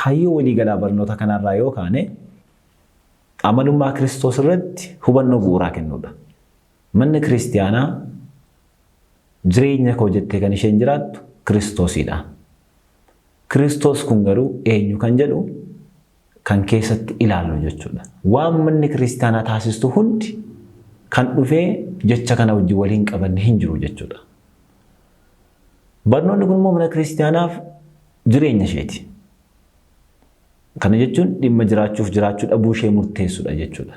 Kaayyoo waliigalaa barnoota kanarraa yoo kaane amalummaa Kiristoos irratti hubannoo bu'uuraa kennuudha. Manni kiristiyaanaa jireenya koo jettee kan isheen jiraattu Kiristoosidha. Kiristoos kun garuu eenyu kan jedhu kan keessatti ilaallu jechuudha. Waan manni kiristiyaanaa taasistu hundi kan dhufee jecha kana wajjin waliin qabanne hin jiru jechuudha. Barnoonni kun immoo mana kiristiyaanaaf jireenya isheeti. Kana jechuun dhimma jiraachuuf jiraachuu dhabuu ishee murteessudha jechuudha.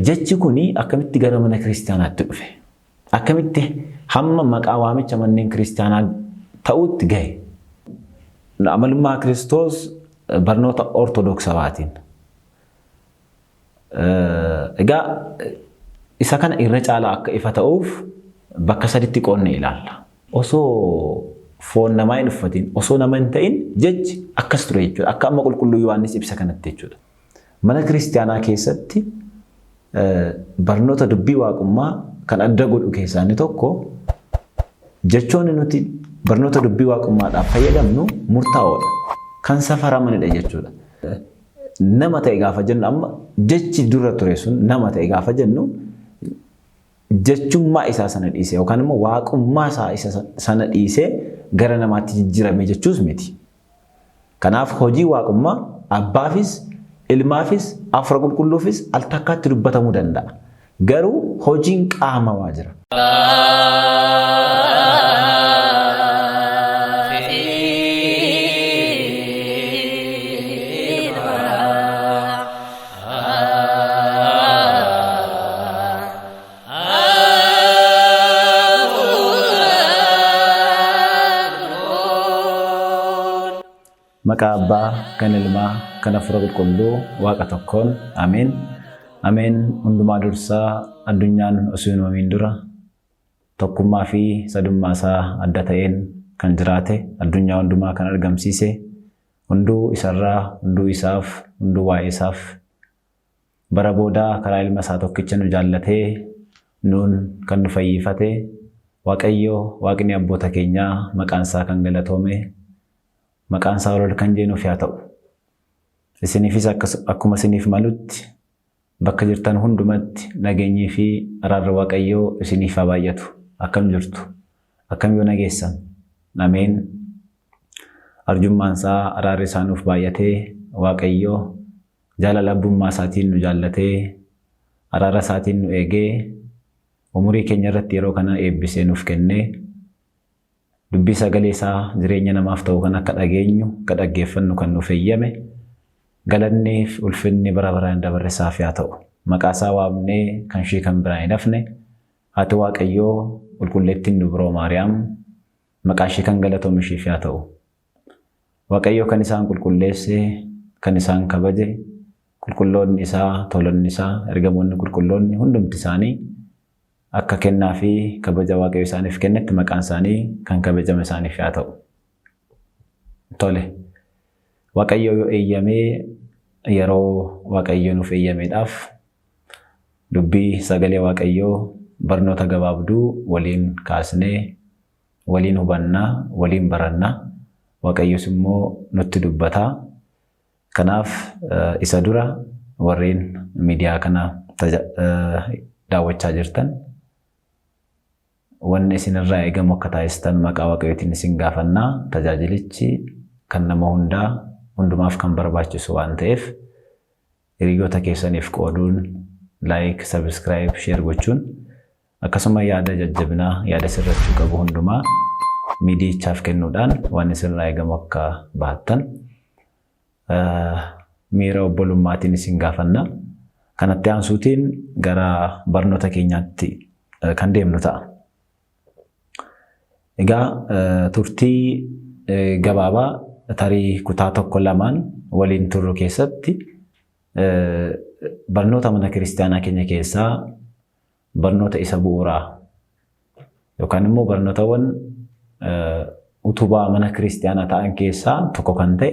Jechi kun akkamitti gara mana kiristiyaanaatti dhufe? Akkamitti hamma maqaa waamicha manneen kiristiyaanaa ta'utti gahe? Amalummaa Kiristoos barnoota Ortodoksawaatiin. Egaa isa kana irra caalaa akka ifa ta'uuf bakka saditti qoodne ilaalla. Osoo foon namaa hin uffatin, osoo nama hin ta'in jechi akkas ture jechuudha. Akka amma qulqulluu Yohaannis ibsa kanatti jechuudha. Mana kiristiyaanaa keessatti barnoota dubbii waaqummaa kan adda godhu keessaa inni tokko jechoonni nuti barnoota dubbii waaqummaadhaaf fayyadamnu murtaa'oodha. Kan safaramanidha jechuudha. Nama ta'e gaafa jennu amma jechi dura ture sun nama ta'e gaafa jennu jechummaa isaa sana dhiisee yookaan immoo waaqummaa isaa isa sana dhiisee gara namaatti jijjiirame jechuus miti. Kanaaf hojii waaqummaa abbaafis ilmaafis hafuura qulqulluufis al takkaatti dubbatamuu danda'a. Garuu hojiin qaamawaa jira. Maqaa Abbaa, kan Ilmaa, kan Hafuura Qulqulluu, Waaqa tokkoon. Ameen. Ameen. Hundumaa dursaa addunyaan osoo hin uumamiin dura tokkummaa fi sadummaa isaa adda ta'een kan jiraate, addunyaa hundumaa kan argamsiise, hunduu isarraa, hunduu isaaf, hunduu waa'ee isaaf, bara boodaa karaa ilma isaa tokkicha nu jaallatee nuun kan nu fayyifate, Waaqayyo Waaqni abboota keenyaa maqaan isaa kan galatoome, maqaan isaa ol ol kan jeenuuf yaa ta'u. Isiniifis akkuma isiniif malutti bakka jirtan hundumatti nageenyii fi araarri Waaqayyoo isiniif haa baay'atu. Akkam jirtu? Akkam yoo nageessan? Ameen. Arjummaan isaa araarri isaa nuuf baay'atee Waaqayyo jaalala abbummaa isaatiin nu jaallatee araara isaatiin nu eegee umurii keenya irratti yeroo kana eebbisee nuuf kennee dubbii sagalee isaa jireenya namaaf ta'u kan akka dhageenyu, akka dhaggeeffannu kan nuuf eeyyame galanniif ulfinni bara baraan dabarre isaaf yaa ta'u. Maqaa isaa waamnee kan ishee kan biraa hin hafne haati Waaqayyoo qulqulleettiin dubroo Maariyaam maqaa ishee kan galatoomu isheef yaa ta'u. Waaqayyo kan isaan qulqulleesse, kan isaan kabaje, qulqulloonni isaa, tolonni isaa, ergamoonni qulqulloonni hundumti isaanii akka kennaa fi kabaja Waaqayyo isaaniif kennetti maqaan isaanii kan kabajame isaaniif yaa ta'u. Tole. Waaqayyo yoo eeyyamee yeroo Waaqayyo nuuf eeyyameedhaaf dubbii sagalee Waaqayyoo barnoota gabaabduu waliin kaasnee waliin hubannaa, waliin barannaa. Waaqayyos immoo nutti dubbataa. Kanaaf isa dura warreen miidiyaa kana daawwachaa jirtan wanni isinirraa eegamu akka taasistan maqaa Waaqayyootiin isin gaafannaa. Tajaajilichi kan nama hundaa hundumaaf kan barbaachisu waan ta'eef hiriyoota keessaniif qooduun like, subscribe, share gochuun akkasuma yaada jajjabinaa yaada sirrachuu qabu hundumaa miidiyichaaf kennuudhaan waan isinirraa eegamu akka bahattan miira obbolummaatiin isin gaafanna. Kanatti aansuutiin gara barnoota keenyaatti kan deemnu ta'a. Egaa turtii gabaabaa tarii kutaa tokko lamaan waliin turru keessatti barnoota mana kiristaanaa keenya keessaa barnoota isa bu'uuraa yookaan immoo barnootawwan utubaa mana kiristaanaa ta'an keessaa tokko kan ta'e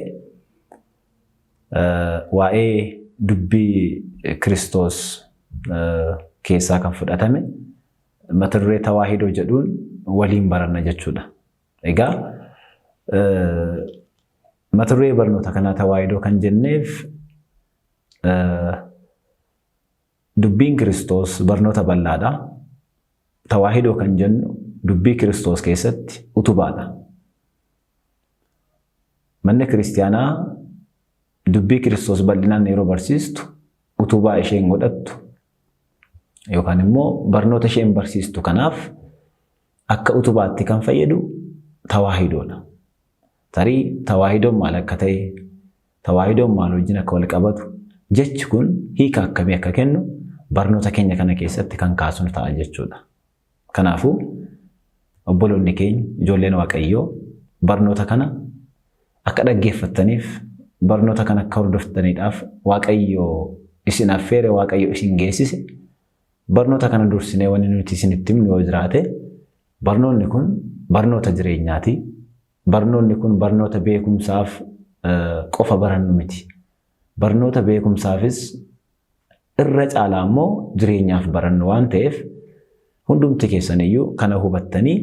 waa'ee dubbii Kiristoos keessaa kan fudhatame mata duree tawaahidoo jedhuun waliin baranna jechuudha. Egaa Mata duree barnoota kanaa tawaahidoo kan jenneef dubbiin Kiristoos barnoota bal'aadha. Tawaahidoo kan jennu dubbii Kiristoos keessatti utubaadha. Manni kiristiyaanaa dubbii Kiristoos bal'inaan yeroo barsiistu utubaa isheen godhattu yookaan immoo barnoota isheen barsiistu kanaaf akka utubaatti kan fayyadu tawaahidoodha. Tarii tawaahidoon maal akka ta'e, tawaahidoon maal wajjin akka wal qabatu, jechi kun hiika akkamii akka kennu barnoota keenya kana keessatti kan kaasnu ta'a jechuudha. Kanaafuu obboloonni keenya ijoolleen Waaqayyoo barnoota kana akka dhaggeeffattaniif, barnoota kana akka hordoftaniidhaaf Waaqayyo isin affeere, Waaqayyo isin geessise. Barnoota kana dursinee wanni nuti isinitti himnu yoo jiraate, barnoonni kun barnoota jireenyaati. Barnoonni kun barnoota beekumsaaf qofa barannu miti. Barnoota beekumsaafis irra caalaa immoo jireenyaaf barannu waan ta'eef, hundumti keessaniyyuu kana hubattanii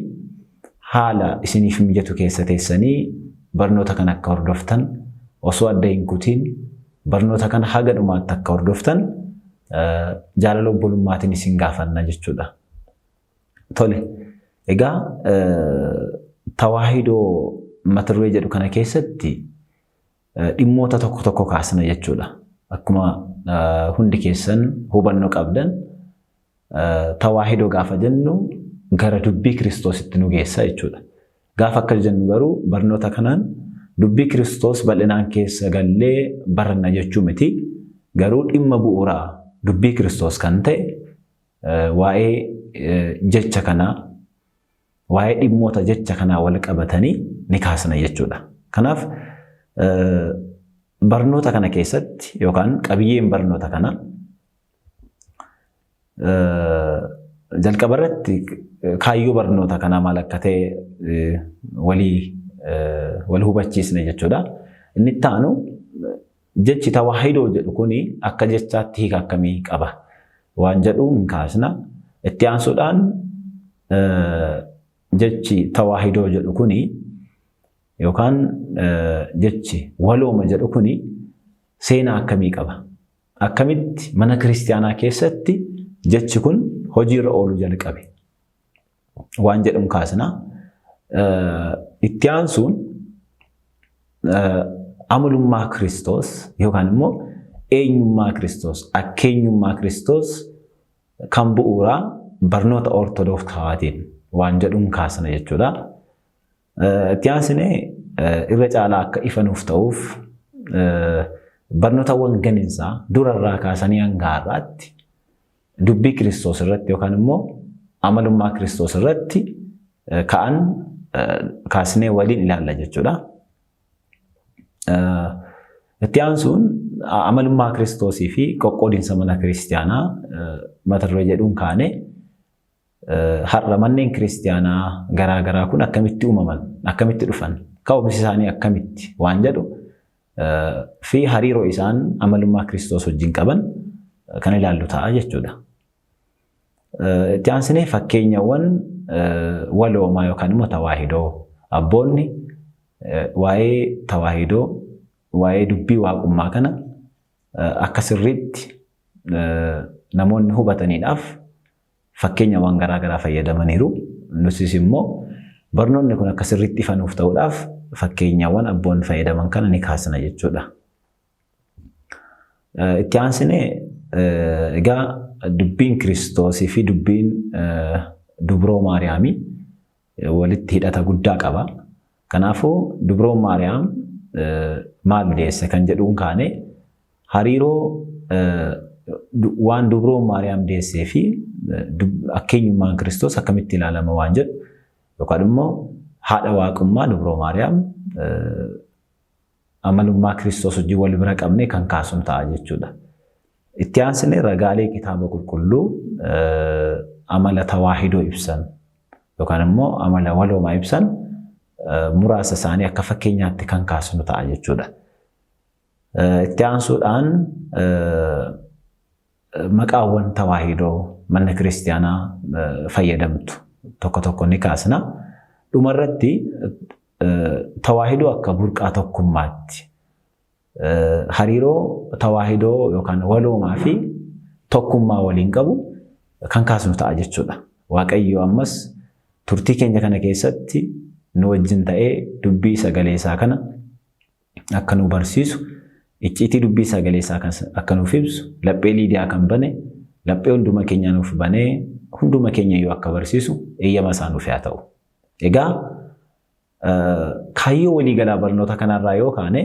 haala isiniif mijatu keessa teessanii barnoota kana akka hordoftan, osoo adda hin kutiin barnoota kana haga dhumaatti akka hordoftan jaalala obbolummaatiin isin gaafanna jechuudha. Tole, egaa tawaahidoo mata duree jedhu kana keessatti dhimmoota tokko tokko kaasna jechuudha. Akkuma hundi keessan hubannoo qabdan, tawaahidoo gaafa jennu gara dubbii Kiristoositti nu geessa jechuudha. Gaafa akka jennu garuu barnoota kanaan dubbii Kiristoos bal'inaan keessa gallee baranna jechuu miti. Garuu dhimma bu'uuraa dubbii Kiristoos kan ta'e, waa'ee jecha kanaa, waa'ee dhimmoota jecha kanaa wal qabatanii ni kaasna jechuudha. Kanaaf barnoota kana keessatti yookaan qabiyyeen barnoota kanaa jalqaba irratti kaayyoo barnoota kanaa maal akka ta'e walii wal hubachiisne jechuudha. Inni itti aanu jechi tawaahidoo jedhu kuni akka jechaatti hiika akkamii qaba waan jedhu hin kaasna. Itti aansuudhaan jechi tawaahidoo jedhu kuni yookaan jechi walooma jedhu kuni seenaa akkamii qaba? Akkamitti mana kiristiyaanaa keessatti jechi kun hojiirra ooluu jalqabe waan jedhu kaasna. Itti aansuun amalummaa Kiristoos yookaan immoo eenyummaa Kiristoos, akkeenyummaa Kiristoos kan bu'uuraa barnoota Ortodoksawaatiin waan jedhuun kaasna jechuudha. Itti aansinee irra caalaa akka ifa nuuf ta'uuf barnootawwan ganinsaa durarraa kaasanii hanga har'aatti dubbii Kiristoos irratti yookaan immoo amalummaa Kiristoos irratti ka'an kaasnee waliin ilaalla jechuudha. Itti aansuun amalummaa Kiristoosii fi qoqqoodinsa mana kiristiyaanaa mata duree jedhuun kaane, har'a manneen kiristiyaanaa garaa garaa kun akkamitti uumaman, akkamitti dhufan, ka'umsi isaanii akkamitti waan jedhu fi hariiroo isaan amalummaa Kiristoos wajjin qaban kan ilaallu ta'a jechuudha. Itti aansinee fakkeenyawwan waloomaa yookaan immoo tawaahidoo abboonni waa'ee tawaahidoo, waa'ee dubbii waaqummaa kana akka sirriitti namoonni hubataniidhaaf fakkeenyawwan garaa garaa fayyadamaniiru. Nutis immoo barnoonni kun akka sirriitti ifa nuuf ta'uudhaaf fakkeenyawwan abboonni fayyadaman kana ni kaasna jechuudha. Itti aansinee egaa dubbiin Kiristoosii fi dubbiin Dubroo Maariyaamii walitti hidhata guddaa qaba. Kanaafuu Dubroon Maariyaam maal deesse kan jedhuun kaane, hariiroo waan Dubroon Maariyaam deessee fi akkeenyummaan Kiristoos akkamitti ilaalama waan jedhu, yookaan immoo haadha waaqummaa Dubroo Maariyaam amalummaa Kiristoos wajjin wal bira qabnee kan kaasnu ta'a jechuudha. Itti aansinee ragaalee kitaaba qulqulluu amala tawaahidoo ibsan yookaan immoo amala waloomaa ibsan muraasa isaanii akka fakkeenyaatti kan kaasnu ta'a jechuudha. Itti aansuudhaan maqaawwan tawaahidoo manni kiristiyaanaa fayyadamtu tokko tokko ni kaasna. Dhumarratti tawaahidoo akka burqaa tokkummaatti hariiroo tawaahidoo yookaan waloomaa fi tokkummaa waliin qabu kan kaasnu ta'a jechuudha. Waaqayyo ammas turtii keenya kana keessatti nu wajjin ta'ee dubbii sagalee isaa kana akka nu barsiisu, icciitii dubbii sagalee isaa akka nuuf ibsu, laphee Liidiyaa kan bane, laphee hunduma keenya nuuf banee hunduma keenya iyyuu akka barsiisu eeyyama isaa nuuf haa ta'u. Egaa kaayyoo waliigalaa barnoota kanarraa yoo kaane,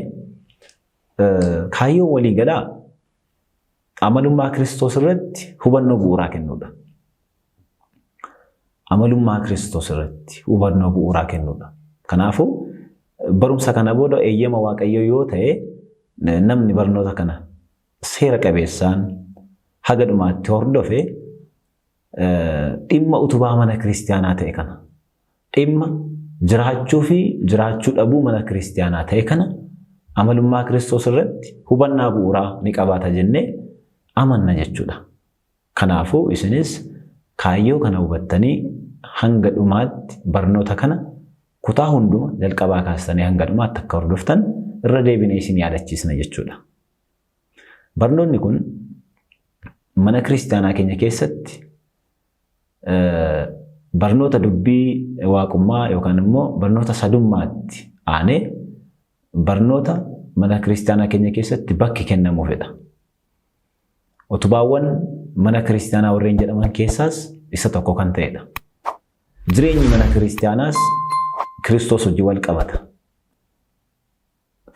kaayyoo waliigalaa amalummaa Kiristoos irratti hubannoo bu'uuraa kennuudha. Amalummaa Kiristoos irratti hubannoo bu'uuraa kennuudha. Kanaafuu barumsa kana booda eeyyama Waaqayyoo yoo ta'e namni barnoota kana seera qabeessaan haga dhumaatti hordofe dhimma utubaa mana kiristiyaanaa ta'e kana, dhimma jiraachuu fi jiraachuu dhabuu mana kiristiyaanaa ta'e kana amalummaa Kiristoos irratti hubannaa bu'uuraa ni qabaata jennee amanna jechuudha. Kanaafuu isinis kaayyoo kana hubattanii hanga dhumaatti barnoota kana kutaa hunduma jalqabaa kaastanii hanga dhumaatti akka hordoftan irra deebinee isin yaadachiisna jechuudha. Barnoonni kun mana kiristiyaanaa keenya keessatti barnoota dubbii waaqummaa yookaan immoo barnoota sadummaatti aanee barnoota mana kiristiyaanaa keenya keessatti bakki kennamuufidha. Utubaawwan mana kiristiyaanaa warreen jedhaman keessaas isa tokko kan ta'edha. Jireenyi mana kiristiyaanaas Kiristoos wajjin wal qabata.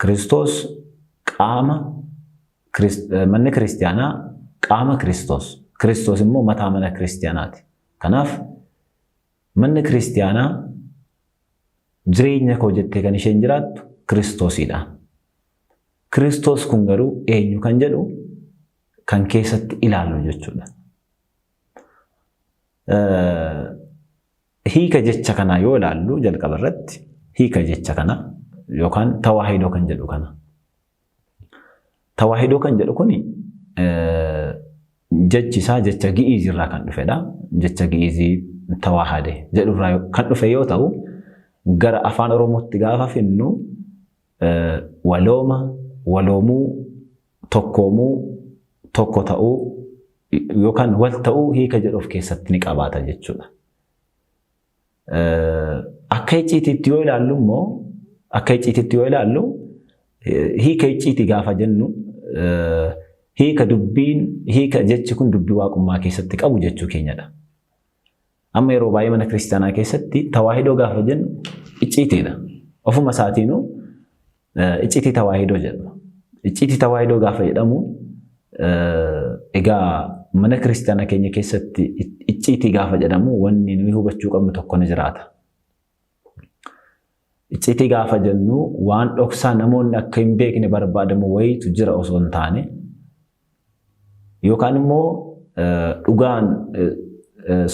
Kiristoos qaama, manni kiristiyaanaa qaama Kiristoos. Kiristoos immoo mataa mana kiristiyaanaati. Kanaaf manni kiristiyaanaa jireenya koo jettee kan isheen jiraattu Kiristoosiidha. Kiristoos kun garuu eenyu kan jedhu kan keessatti ilaallu jechuudha. Hiika jecha kanaa yoo ilaallu jalqaba irratti hiika jecha kana yookaan tawaahidoo kan jedhu kana. Tawaahidoo kan jedhu kuni jechi isaa jecha Gi'iizii irraa kan dhufedha. Jecha Gi'iizii tawaahade jedhu irraa kan dhufe yoo ta'u gara afaan Oromootti gaafa finnu walooma, waloomuu, tokkoomuu, tokko ta'uu yookaan wal ta'uu hiika jedhu of keessatti ni qabaata jechuudha. Akka icciitiitti yoo ilaallu immoo akka icciitiitti yoo ilaallu hiika icciitii gaafa jennu hiika dubbiin hiika jechi kun dubbii waaqummaa keessatti qabu jechuu keenyadha. Amma yeroo baay'ee mana kiristaanaa keessatti tawaahidoo gaafa jennu icciitiidha. Ofuma isaatiinuu icciitii tawaahidoo jedhama. Icciitii tawaahidoo gaafa jedhamu egaa mana kiristaanaa keenya keessatti icciitii gaafa jedhamu wanni nuyi hubachuu qabnu tokko ni jiraata. Icciitii gaafa jennu waan dhoksaa namoonni akka hin beekne barbaadamu wayiitu jira osoo hin taane yookaan immoo dhugaan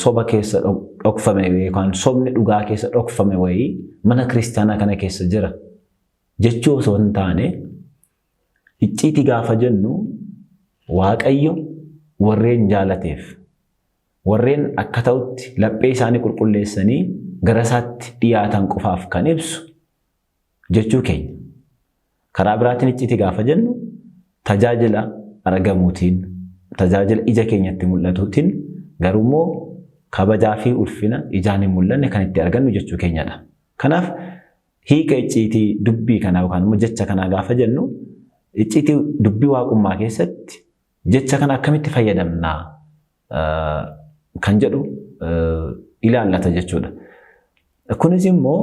soba keessa dhokfame yookaan sobni dhugaa keessa dhokfame wayii mana kiristaanaa kana keessa jira jechuu osoo hin taane icciitii gaafa jennu Waaqayyo warreen jaalateef warreen akka ta'utti laphee isaanii qulqulleessanii gara isaatti dhiyaatan qofaaf kan ibsu jechuu keenya. Karaa biraatiin icciitii gaafa jennu tajaajila argamuutiin, tajaajila ija keenyatti mul'atuutiin garuu immoo kabajaa fi ulfina ijaan hin mul'anne kan itti argannu jechuu keenyadha. Kanaaf hiika icciitii dubbii kanaa yookaan immoo jecha kanaa gaafa jennu icciitii dubbii waaqummaa keessatti jecha kana akkamitti fayyadamna kan jedhu ilaallata jechuudha. Kunis immoo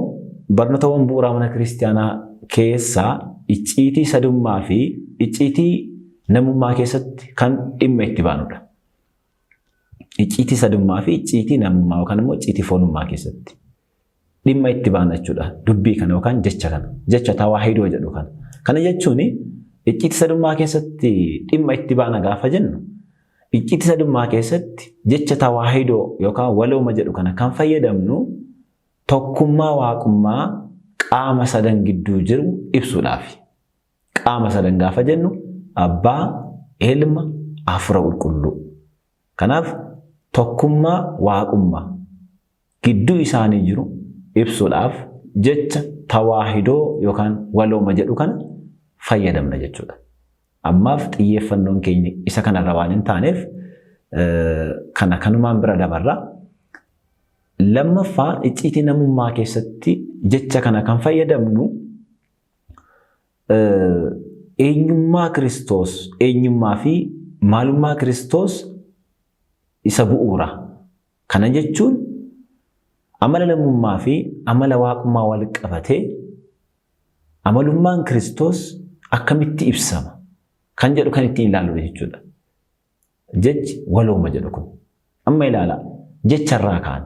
barnootawwan bu'uuraa mana kiristiyaanaa keessaa icciitii sadummaa fi icciitii namummaa keessatti kan dhimma itti baanudha. Icciitii sadummaa fi icciitii namummaa yookaan immoo icciitii foonummaa keessatti dhimma itti baana jechuudha. Dubbii kana yookaan jecha kana. Jecha tawaahidoo jedhu kana. Kana jechuun icciitii sadummaa keessatti dhimma itti baana gaafa jennu icciitii sadummaa keessatti jecha tawaahidoo yookaan walooma jedhu kana kan fayyadamnu tokkummaa waaqummaa qaama sadan gidduu jiru ibsuudhaafi. Qaama sadan gaafa jennu Abbaa, Ilma, Hafuura Qulqulluu. Kanaaf tokkummaa waaqummaa gidduu isaanii jiru ibsuudhaaf jecha tawaahidoo yookaan walooma jedhu kana fayyadamna jechuudha. Ammaaf xiyyeeffannoon keenya isa kanarra waan hin taaneef kana kanumaan bira dabarra. Lammaffaa, icciitii namummaa keessatti jecha kana kan fayyadamnu eenyummaa Kiristoos, eenyummaa fi maalummaa Kiristoos isa bu'uura. Kana jechuun amala namummaa fi amala waaqummaa wal qabatee amalummaan Kiristoos akkamitti ibsama kan jedhu kan ittiin ilaalludha jechuudha. Jechi walooma jedhu kun. Amma ilaalaa, jecharraa kaane.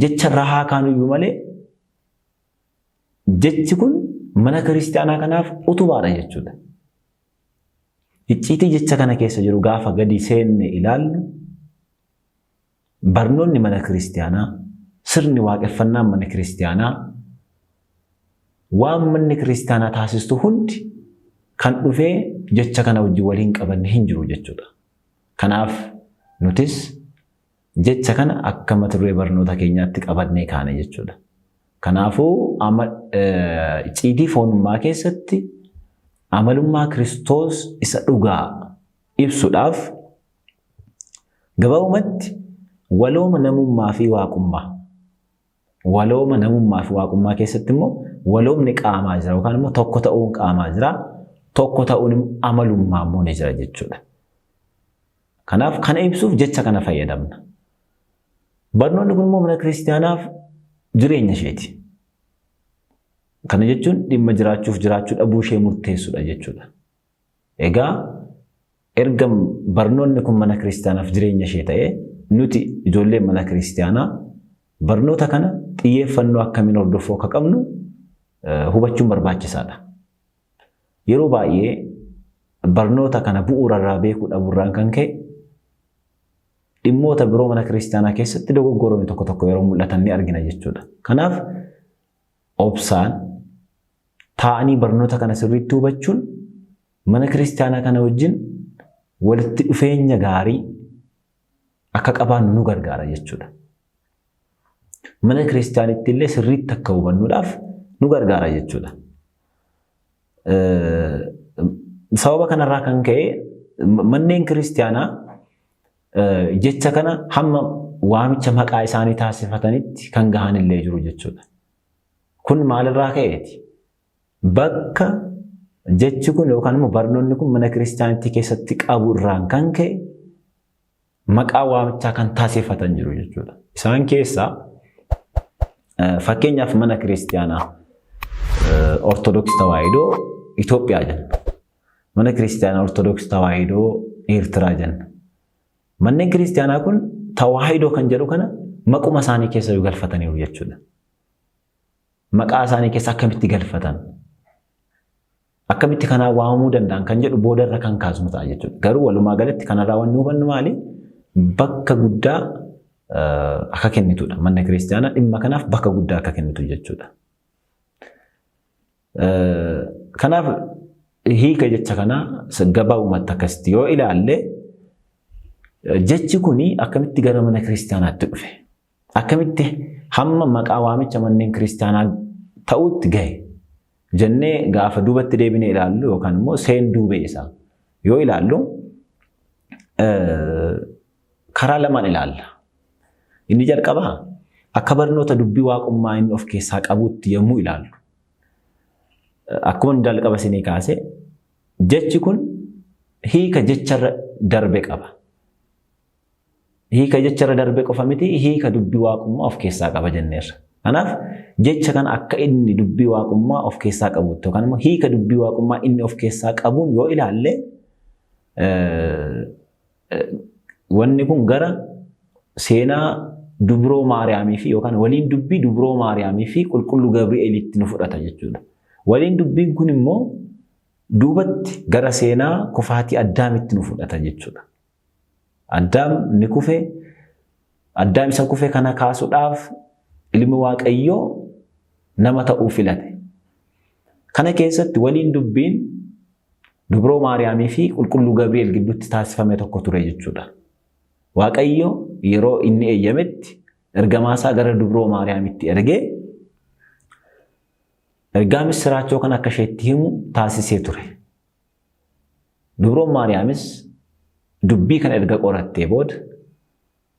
Jecharraa haa kaanu iyyuu malee jechi kun mana kiristaanaa kanaaf utubaadha jechuudha. Icciitii jecha kana keessa jiru gaafa gadi seenne ilaallu, barnoonni mana kiristaanaa, sirni waaqeffannaan mana kiristaanaa, waan manni kiristaanaa taasistu hundi kan dhufee jecha kana wajjin waliin qabanne hin jiru jechuudha. Kanaaf nutis jecha kana akka mata duree barnoota keenyaatti qabannee kaane jechuudha. Kanaafuu icciitii foonummaa keessatti amalummaa Kiristoos isa dhugaa ibsuudhaaf gabaabumatti walooma namummaa fi waaqummaa. Walooma namummaa fi waaqummaa keessatti immoo waloomni qaamaa jira yookaan immoo tokko ta'uun qaamaa jira. Tokko ta'uun amalummaa immoo ni jira jechuudha. Kanaaf kana ibsuuf jecha kana fayyadamna. Barnoonni kun immoo mana kiristaanaaf jireenya isheeti. Kana jechuun dhimma jiraachuuf jiraachuu dhabuu ishee murteessudha jechuudha. Egaa erga barnoonni kun mana kiristaanaaf jireenya ishee ta'ee, nuti ijoolleen mana kiristaanaa barnoota kana xiyyeeffannoo akkamiin hordofuu akka qabnu hubachuun barbaachisaadha. Yeroo baay'ee barnoota kana bu'uurarraa beekuu dhabuurraan kan ka'e dhimmoota biroo mana kiristaanaa keessatti dogoggoroonni tokko tokko yeroo mul'atan ni argina jechuudha. Kanaaf obsaan taa'anii barnoota kana sirriitti hubachuun mana kiristaanaa kana wajjin walitti dhufeenya gaarii akka qabaannu nu gargaara jechuudha. Mana kiristaanitti illee sirriitti akka hubannuudhaaf nu gargaara jechuudha. Sababa kanarraa kan ka'e manneen kiristaanaa jecha kana hamma waamicha maqaa isaanii taasifatanitti kan gahan illee jiru jechuudha. Kun maalirraa ka'eeti? Bakka jechi kun yookaan immoo barnoonni kun mana kiristaanitti keessatti qabu irraan kan ka'e maqaa waamichaa kan taasifatan jiru jechuudha. Isaan keessaa fakkeenyaaf mana kiristaanaa Ortodoksii Tawaahidoo Itoophiyaa jenna. Mana kiristaanaa Ortodoksii Tawaahidoo Eertiraa jenna. Manneen kiristaanaa kun Tawaahidoo kan jedhu kana maquma isaanii keessa galfataniiru jechuudha. Maqaa isaanii keessa akkamitti galfatan? Akkamitti kanaan waamamuu danda'an kan jedhu boodarra kan kaasnu ta'a jechuudha. Garuu walumaa galatti kanarraa wanni hubannu maali? Bakka guddaa akka kennitudha. Manni kiristaanaa dhimma kanaaf bakka guddaa akka kennitu jechuudha. Kanaaf hiika jecha kanaa gabaabumatti akkasitti yoo ilaalle, jechi kuni akkamitti gara mana kiristaanaatti dhufe? Akkamitti hamma maqaa waamicha manneen kiristaanaa ta'utti gahe jennee gaafa duubatti deebinee ilaallu yookaan immoo seen duubee isaa yoo ilaallu, karaa lamaan ilaalla. Inni jalqabaa akka barnoota dubbii waaqummaa inni of keessaa qabutti yommuu ilaallu. Akkuma inni jalqaba isinii kaase, jechi kun hiika jecharra darbe qaba. Hiika jecharra darbe qofa miti, hiika dubbii waaqummaa of keessaa qaba jenneerra. Kanaaf jecha kana akka inni dubbii waaqummaa of keessaa qabutti yookaan immoo hiika dubbii waaqummaa inni of keessaa qabuun yoo ilaalle, wanni kun gara seenaa Dubroo Maariyaamii fi yookaan waliin dubbii Dubroo Maariyaamii fi Qulqulluu Gabri'eelitti nu fudhata jechuudha. Waliin dubbiin kun immoo duubatti gara seenaa kufaatii Addaamitti nu fudhata jechuudha. Addaam ni kufe. Addaam isa kufe kana kaasuudhaaf ilmi Waaqayyoo nama ta'uu filate. Kana keessatti waliin dubbiin Dubroo Maariyaamii fi Qulqulluu Gabri'eel gidduutti taasifame tokko ture jechuudha. Waaqayyo yeroo inni eeyyametti ergamaasaa gara Dubroo Maariyaamitti ergee Ergaa missiraachoo kana akka isheetti himu taasisee ture. Dubroon Maariyaamis dubbii kana erga qorattee booda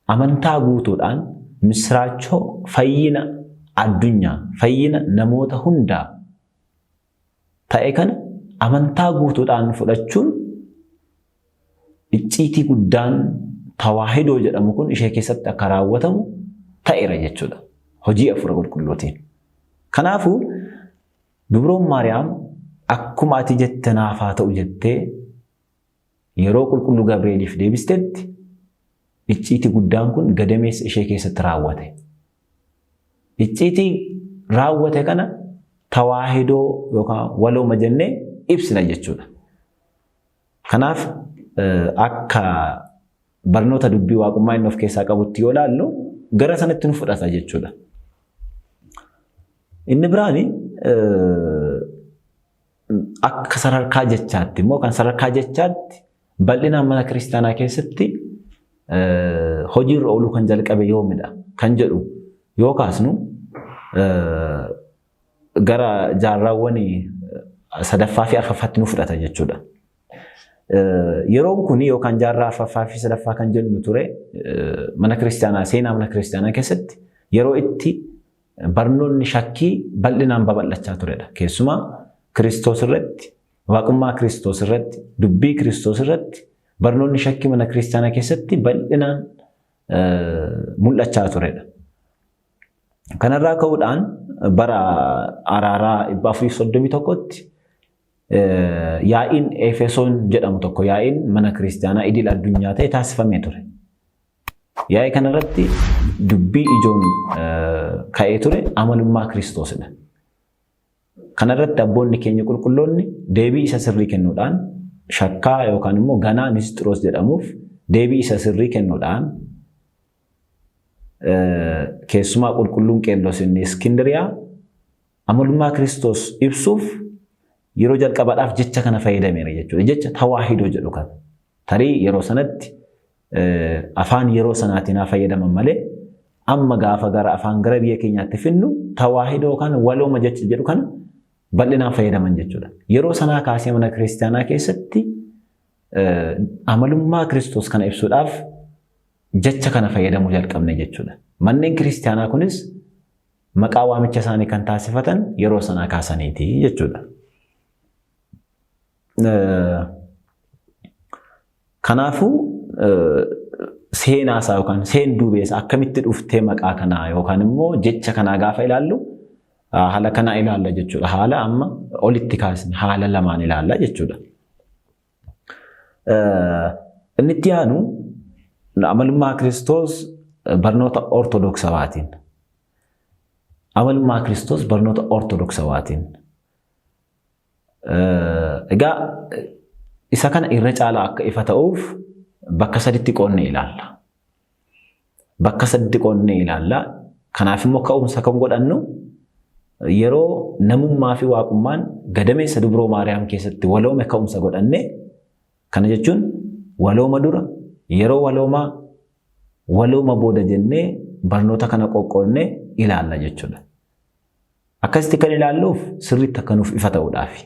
amantaa guutuudhaan missiraachoo fayyina addunyaa, fayyina namoota hundaa ta'e kana amantaa guutuudhaan fudhachuun icciitii guddaan tawaahidoo jedhamu kun ishee keessatti akka raawwatamu ta'eera jechuudha. Hojii Hafuura Qulqulluutiin. Kanaafuu Dubroon Maariyaam akkuma ati jette naaf haa ta'u jettee yeroo Qulqulluu Gabreeliif deebistetti icciitii guddaan kun gadameessa ishee keessatti raawwate. Icciitii raawwate kana tawaahidoo yookaan walooma jennee ibsina jechuudha. Kanaaf akka barnoota dubbii waaqummaa inni of keessaa qabutti yoo ilaallu gara sanatti nu fudhata jechuudha. Inni biraan akka sadarkaa jechaatti immoo kan sadarkaa jechaatti bal'inaan mana kiristaanaa keessatti hojiirra ooluu kan jalqabe yoomidha kan jedhu yoo kaasnu gara jaarraawwan sadaffaa fi arfaffaatti nu fudhata jechuudha. Yeroon kun yookaan jaarraa arfaffaa fi sadaffaa kan jennu ture mana kiristaanaa seenaa mana kiristaanaa keessatti yeroo itti barnoonni shakkii bal'inaan babal'achaa turedha. Keessumaa Kiristoos irratti, waaqummaa Kiristoos irratti, dubbii Kiristoos irratti barnoonni shakkii mana kiristaanaa keessatti bal'inaan mul'achaa turedha. Kanarraa ka'uudhaan bara araaraa 431tti yaa'iin Efesoon jedhamu tokko yaa'iin mana kiristaanaa idil addunyaa ta'e taasifamee ture. Yaa'ii kanarratti dubbii ijoon ka'ee ture amalummaa Kiristoosidha. Kanarratti abboonni keenya qulqulloonni deebii isa sirrii kennuudhaan shakkaa yookaan immoo ganaa Nisxiroos jedhamuuf deebii isa sirrii kennuudhaan keessumaa qulqulluun Qeerloos inni Iskindiriyaa amalummaa Kiristoos ibsuuf yeroo jalqabaadhaaf jecha kana fayyadameera jechuudha. Jecha tawaahidoo jedhu kana. Tarii yeroo sanatti afaan yeroo sanaatiin haa fayyadaman malee amma gaafa gara afaan gara biyya keenyaatti finnu tawaahidoo yookaan walooma jecha jedhu kana bal'inaan fayyadaman jechuudha. Yeroo sanaa kaasee mana kiristaanaa keessatti amalummaa Kiristoos kana ibsuudhaaf jecha kana fayyadamuu jalqabne jechuudha. Manneen kiristaanaa kunis maqaa waamicha isaanii kan taasifatan yeroo sanaa kaasaniiti jechuudha. Kanaafuu seenaa isaa yookaan seen duubee isaa akkamitti dhuftee maqaa kanaa yookaan immoo jecha kanaa gaafa ilaallu haala kanaa ilaalla jechuudha. Haala amma olitti kaasne haala lamaan ilaalla jechuudha. Inni itti aanu amalummaa Kiristoos barnoota Ortodoksawaatiin. Amalummaa Kiristoos barnoota Ortodoksawaatiin. Egaa isa kana irra caalaa akka ifa ta'uuf bakka saditti qoodnee ilaalla. Bakka saditti qoodnee ilaalla. Kanaaf immoo ka'umsa kan godhannu yeroo namummaa fi waaqummaan gadameessa dubroo Maariyaam keessatti waloome ka'umsa godhanne kana jechuun walooma dura yeroo waloomaa walooma booda jennee barnoota kana qoqqoodnee ilaalla jechuudha. Akkasitti kan ilaalluuf sirriitti akka nuuf ifa ta'uudhaafi.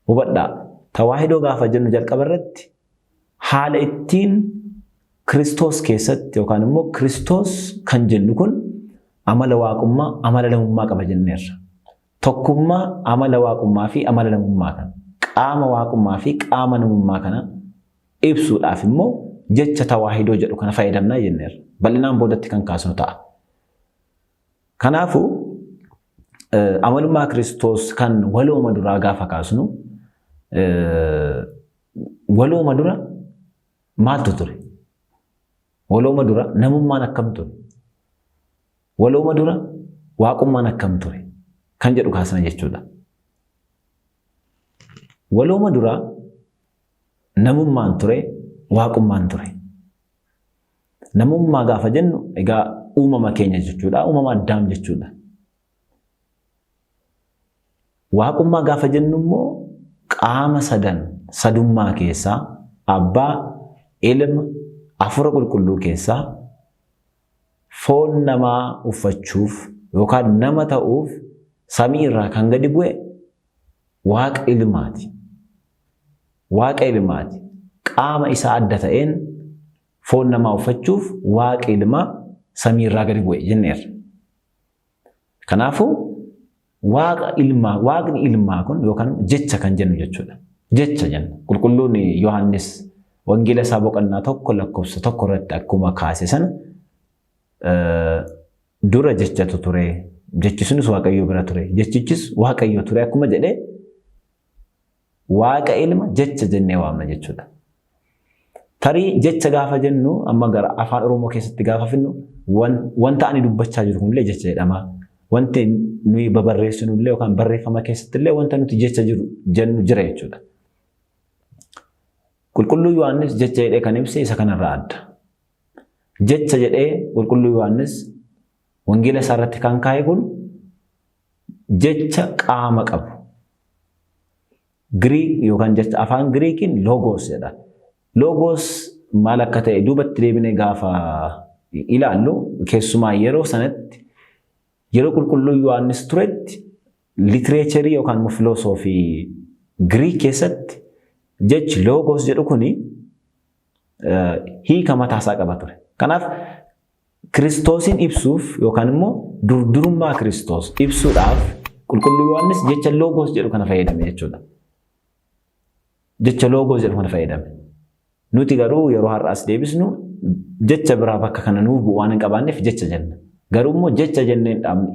Hubadhaa, tawaahidoo gaafa jennu jalqaba irratti haala ittiin Kiristoos keessatti yookaan immoo Kiristoos kan jennu kun amala waaqummaa, amala namummaa qaba jenneerra. Tokkummaa amala waaqummaa fi amala namummaa kana, qaama waaqummaa fi qaama namummaa kana ibsuudhaaf immoo jecha tawaahidoo jedhu kana fayyadamnaa jenneerra. Bal'inaan boodatti kan kaasnu ta'a. Kanaafuu amalummaa Kiristoos kan walooma duraa gaafa kaasnu walooma dura maaltu ture? Walooma dura namummaan akkam ture? Walooma dura waaqummaan akkam ture? Kan jedhu kaasna jechuudha. Walooma dura namummaan ture, waaqummaan ture. Namummaa gaafa jennu egaa uumama keenya jechuudha. Uumama Addaam jechuudha. Waaqummaa gaafa jennu immoo qaama sadan sadummaa keessaa Abbaa, Ilma, Hafuura Qulqulluu keessaa foon namaa uffachuuf yookaan nama ta'uuf Samii irraa kan gadi bu'e Waaqa ilmaati. Waaqa ilmaati. Qaama isaa adda ta'een foon namaa uffachuuf Waaqi ilmaa samii irraa gadi bu'e jenneerra. Kanaafuu Waaqa ilmaa, Waaqni ilmaa kun yookaan jecha kan jennu jechuudha. Jecha jenna. Qulqulluun Yohaannis wangeela isaa boqonnaa 1 lakkoofsa 1 irratti akkuma kaase sana dura jechatu ture, jechi sunis Waaqayyo bira ture, jechichis Waaqayyo ture akkuma jedhee Waaqa ilma jecha jennee waamna jechuudha. Tarii jecha gaafa jennu amma gara afaan Oromoo keessatti gaafa finnu wanta ani dubbachaa jiru kunillee jecha jedhama. Wanti nuyi babarreessinu illee yookaan barreeffama keessatti illee wanta nuti jecha jiru jennu jira jechuudha. Qulqulluu Yohaannis jecha jedhee kan ibse isa kanarraa adda. Jecha jedhee Qulqulluu Yohaannis wangeela isaa irratti kan kaa'e kun jecha qaama qabu. Giriik yookaan jecha afaan Giriikiin logos jedha. Logos maal akka ta'e duubatti deebinee gaafa ilaallu keessumaa yeroo sanatti yeroo qulqulluu Yohaannis turetti litireecherii yookaan immoo filosoofii Giriik keessatti jechi logos jedhu kuni hiika mataasaa qaba ture. Kanaaf Kiristoosiin ibsuuf yookaan immoo durdurummaa Kiristoos ibsuudhaaf qulqulluu Yohaannis jecha logos jedhu kana fayyadame jechuudha. Jecha logos jedhu kana fayyadame. Nuti garuu yeroo har'aas deebisnu jecha biraa bakka kana nuuf bu'u waan hin qabaanneef jecha jenna. Garuu immoo jecha jennee hin dhaabnu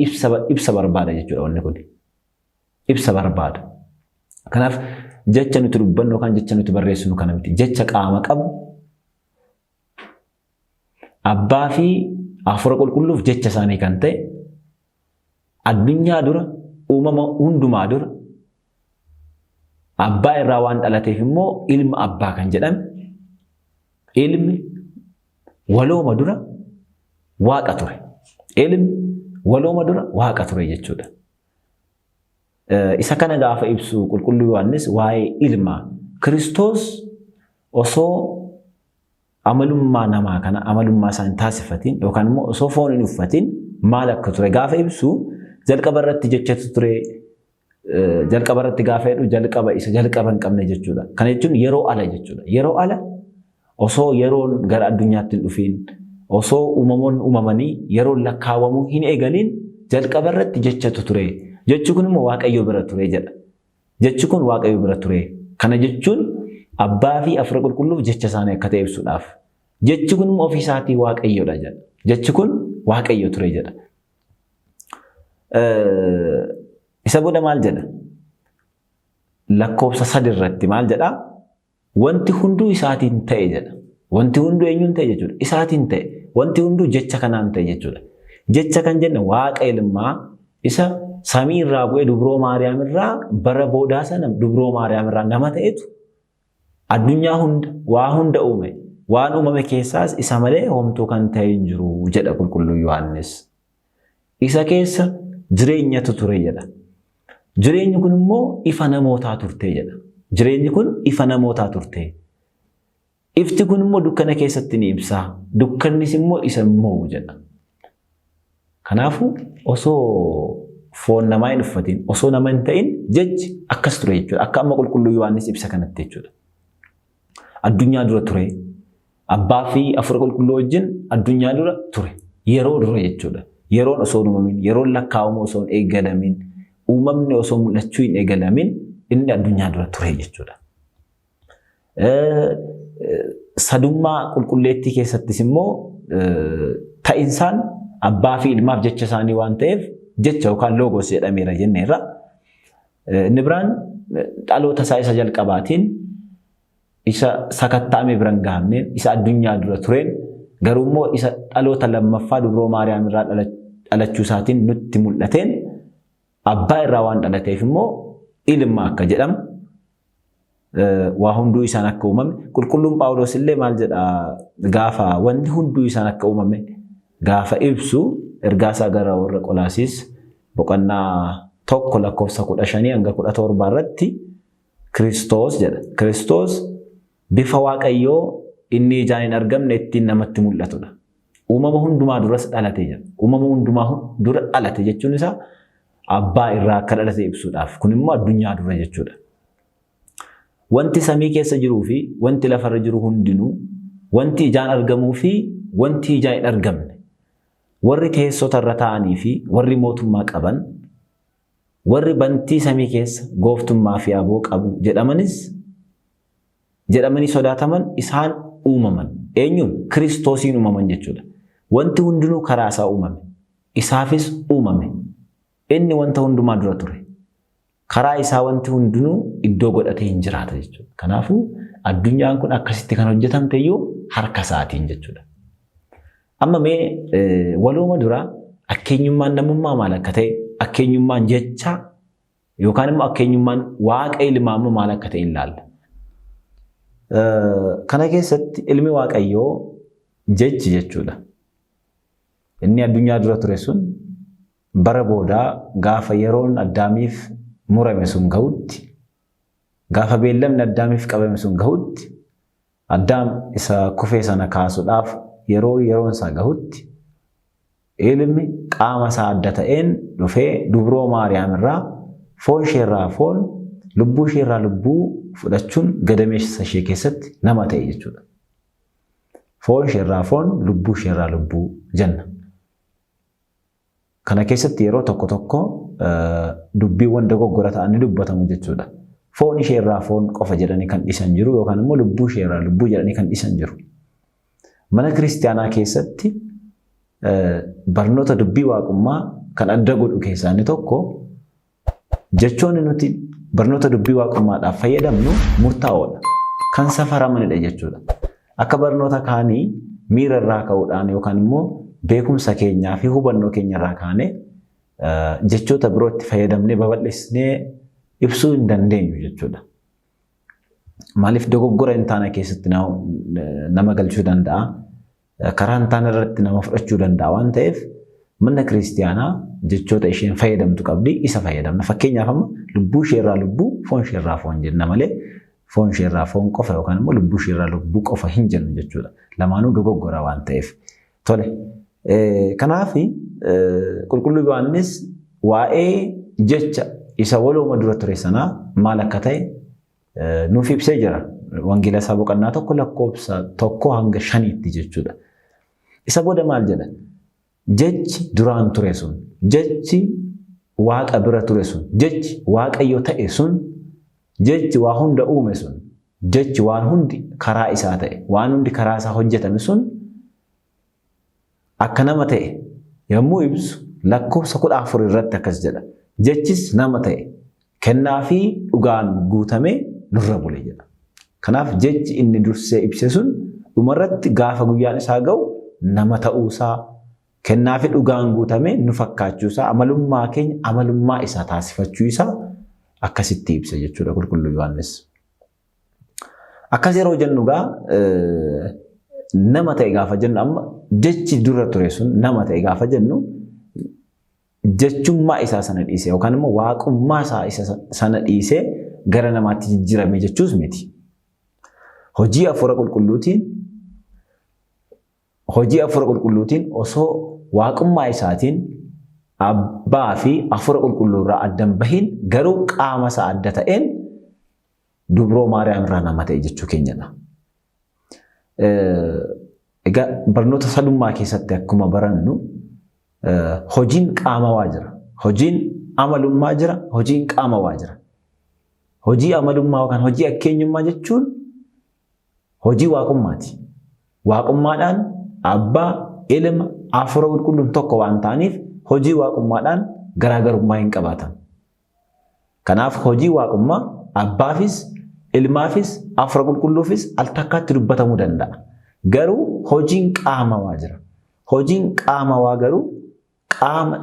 ibsa barbaada jechuudha wanni kun. Ibsa barbaada. Kanaaf jecha nuti dubbannu yookaan jecha nuti barreessinu kana miti. Jecha qaama qabu Abbaa fi Hafuura Qulqulluuf jecha isaanii kan ta'e addunyaa dura uumama hundumaa dura abbaa irraa waan dhalateef immoo ilma abbaa kan jedhame ilmi walooma dura waaqa ture. Ilmi walooma dura waaqa ture jechuudha. Isa kana gaafa ibsu qulqulluu Yohaannis waa'ee ilma Kiristoos osoo amalummaa namaa kana amalummaa isaa hin taasifatiin yookaan immoo osoo foon hin uffatiin maal akka ture gaafa ibsu jalqaba irratti jechatu ture jalqaba irratti gaafa jedhu jalqaba isa jalqaba hin qabne jechuudha. Kana jechuun yeroo ala jechuudha. Yeroo ala osoo yeroon gara addunyaatti hin dhufiin osoo uumamoonni uumamanii yeroon lakkaawamuu hin eegaliin jalqaba irratti jechatu ture. Jechi kun immoo Waaqayyo bira ture jedha. Jechi kun Waaqayyo bira ture. Kana jechuun Abbaa fi Hafuura Qulqulluuf jecha isaanii akka ta'e ibsuudhaaf. Jechi kun immoo ofii isaatii Waaqayyodha jedha. Jechi kun Waaqayyo ture jedha. Isa booda maal jedha? Lakkoofsa 3 irratti maal jedha? Wanti hunduu isaatiin ta'e jedha. Wanti hunduu eenyuun ta'e jechuudha? Isaatiin ta'e. Wanti hunduu jecha kanaan ta'e jechuudha. Jecha kan jenne Waaqa ilmaa isa samii irraa bu'ee dubroo Maariyaam irraa bara boodaa sana dubroo Maariyaam irraa nama ta'etu addunyaa hunda waa hunda uume. Waan uumame keessaas isa malee homtuu kan ta'e hin jiru jedha qulqulluu Yohaannis. Isa keessa jireenyatu ture jedha. Jireenyi kun immoo ifa namootaa turte jedha. Jireenyi kun ifa namootaa turte. Ifti kun immoo dukkana keessatti ni ibsa. Dukkannis immoo isa hin mo'u jedha. Kanaafuu osoo foon namaa hin uffatin, osoo nama hin ta'in jechi akkas ture jechuudha. Akka amma qulqulluu Yohaannis ibsa kanatti jechuudha. Addunyaa dura ture. Abbaa fi Hafuura Qulqulluu wajjin addunyaa dura ture. Yeroo dura jechuudha. Yeroon osoo hin uumamin, yeroon lakkaa'amu osoo hin eegalamin, uumamni osoo mul'achuu hin eegalamin inni addunyaa dura ture jechuudha. Sadummaa qulqulleettii keessattis immoo ta'insaan abbaa fi ilmaaf jecha isaanii waan ta'eef jecha yookaan loogos jedhameera jenneerra. Inni biraan dhaloota isaa isa jalqabaatiin isa sakatta'ame bira hin gahamneen, isa addunyaa dura tureen, garuu immoo isa dhaloota lammaffaa dubroo Maariyaam irraa dhalachuu isaatiin nutti mul'ateen abbaa irraa waan dhalateef immoo ilma akka jedhamu waa hunduu isaan akka uumame qulqulluun Phaawulos illee maal jedha gaafa wanti hunduu isaan akka uumame gaafa ibsu ergaa isaa gara warra Qolaasiis boqonnaa 1 lakkoofsa 15 hanga 17 irratti Kiristoos jedha. Kiristoos bifa Waaqayyoo inni ijaan hin argamne ittiin namatti mul'atudha. Uumama hundumaa duras dhalate jedha. Uumama hundumaa dura dhalate jechuun isaa Abbaa irraa akka dhalate ibsuudhaaf. Kun immoo addunyaa dura jechuudha. Wanti samii keessa jiruu fi wanti lafarra jiru hundinuu, wanti ijaan argamuu fi wanti ijaan hin argamne, warri teessota irra taa'anii fi warri mootummaa qaban, warri bantii samii keessa gooftummaa fi aboo qabu jedhamanis jedhamanii sodaataman isaan uumaman. Eenyuun? Kiristoosiin uumaman jechuudha. Wanti hundinuu karaa isaa uumame. Isaafis uumame. Inni wanta hundumaa dura ture. Karaa isaa wanti hundinuu iddoo godhatee hin jiraata jechuudha. Kanaafuu addunyaan kun akkasitti kan hojjetamte iyyuu harka isaatiin jechuudha. Amma mee walooma dura akkeenyummaan namummaa maal akka ta'e, akkeenyummaan jechaa yookaan immoo akkeenyummaan waaqa ilmaa immoo maal akka ta'e ilaalla. Kana keessatti ilmi Waaqayyoo jechi jechuudha. Inni addunyaa dura ture sun bara boodaa gaafa yeroon Addaamiif murame sun gahutti, gaafa beellamni Addaamiif qabame sun gahutti, Addaam isa kufee sana kaasuudhaaf yeroo yeroon isaa gahutti, ilmi qaama isaa adda ta'een dhufee dubroo Maariyaam irraa foon isheerraa foon, lubbuu isheerraa lubbuu fudhachuun gadameessa ishee keessatti nama ta'e jechuudha. Foon isheerraa foon, lubbuu isheerraa lubbuu jenna. Kana keessatti yeroo tokko tokko dubbiiwwan dogoggora ta'an ni dubbatamu jechuudha. Foon isheerraa foon qofa jedhanii kan dhisan jiru yookaan immoo lubbuu isheerraa lubbuu jedhanii kan dhisan jiru. Mana kiristiyaanaa keessatti barnoota dubbii waaqummaa kan adda godhu keessaa inni tokko jechoonni nuti barnoota dubbii waaqummaadhaaf fayyadamnu murtaa'oodha. Kan safaramanidha jechuudha. Akka barnoota kaanii miira irraa ka'uudhaan yookaan immoo beekumsa keenyaa fi hubannoo keenya irraa kaanee jechoota birootti fayyadamnee babal'isnee ibsuu hin dandeenyu jechuudha. Maaliif dogoggora hin taane keessatti nama galchuu danda'a. Karaa hin taane irratti nama fudhachuu danda'a waan ta'eef mana kiristiyaanaa jechoota isheen fayyadamtu qabdi isa fayyadamna. Fakkeenyaaf amma lubbuu isheerraa lubbuu, foon isheerraa foon jenna malee foon isheerraa foon qofa yookaan immoo lubbuu isheerraa lubbuu qofa hin jennu jechuudha. Lamaanuu dogoggora waan ta'eef. Tole. Kanaaf Qulqulluu Yohaannis waa'ee jecha isa walooma dura ture sanaa maal akka ta'e nuuf ibsee jira. Wangeela isaa boqonnaa 1 lakkoofsa 1 hanga 5tti jechuudha. Isa booda maal jedha? Jechi duraan ture sun, jechi Waaqa bira ture sun, jechi Waaqayyo ta'e sun, jechi waa hunda uume sun, jechi waan hundi karaa isaa ta'e, waan hundi karaa isaa hojjetame sun akka nama ta'e yommuu ibsu lakkoofsa 14 irratti akkas jedha. Jechis nama ta'e, kennaa fi dhugaan guutamee nurra bule jedha. Kanaaf jechi inni dursee ibse sun dhumarratti gaafa guyyaan isaa ga'u nama ta'uusaa, kennaa fi dhugaan guutamee nu fakkaachuusaa, amalummaa keenya amalummaa isaa taasifachuu isaa akkasitti ibsa jechuudha Qulqulluu Yohaannis. Akkas yeroo jennu gaa nama ta'e gaafa jennu amma jechi dura ture sun nama ta'e gaafa jennu jechummaa isaa sana dhiisee yookaan immoo waaqummaa isaa isa sana dhiisee gara namaatti jijjiirame jechuus miti. Hojii hafuura qulqulluutiin hojii hafuura qulqulluutiin osoo waaqummaa isaatiin abbaa fi hafuura qulqulluu irraa adda hin bahin garuu qaama isaa adda ta'een dubroo Maariyaam irraa nama ta'e jechuu keenyadha. Egaa barnoota sadummaa keessatti akkuma barannu hojiin qaamawaa jira. Hojiin amalummaa jira, hojiin qaamawaa jira. Hojii amalummaa yookaan hojii akkeenyummaa jechuun hojii waaqummaati. Waaqummaadhaan abbaa, ilma, hafuura qulqulluun tokko waan ta'aniif hojii waaqummaadhaan garaagarummaa hin qabaatan. Kanaaf hojii waaqummaa abbaafis, ilmaafis, hafuura qulqulluufis al takkaatti dubbatamuu danda'a. Garuu hojiin qaamawaa jira. Hojiin qaamawaa garuu qaama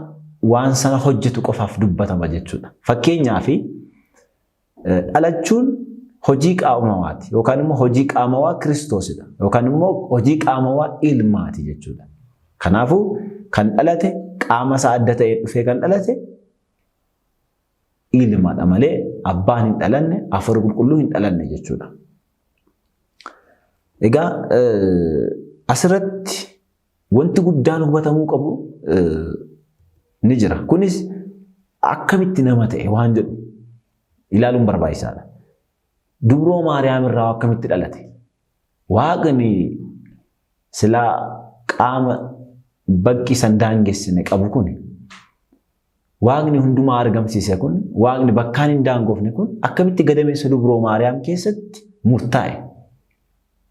waan sana hojjetu qofaaf dubbatama jechuudha. Fakkeenyaaf dhalachuun hojii qaamawaati yookaan immoo hojii qaamawaa Kiristoosidha yookaan immoo hojii qaamawaa ilmaati jechuudha. Kanaafuu kan dhalate qaama isaa adda ta'ee dhufee kan dhalate ilmadha malee abbaan hin dhalanne, hafuurri qulqulluu hin dhalanne jechuudha. Egaa asirratti wanti guddaan hubatamuu qabu ni jira. Kunis Akkamitti nama ta'e waan jedhu ilaaluun barbaachisaadha. Dubroo Maariyaam irraa akkamitti dhalate? Waaqni silaa qaama baqqi san daangessine qabu kun, Waaqni hundumaa argamsiise kun, Waaqni bakkaan hin daangofne kun akkamitti gadameessa Dubroo Maariyaam keessatti murtaa'e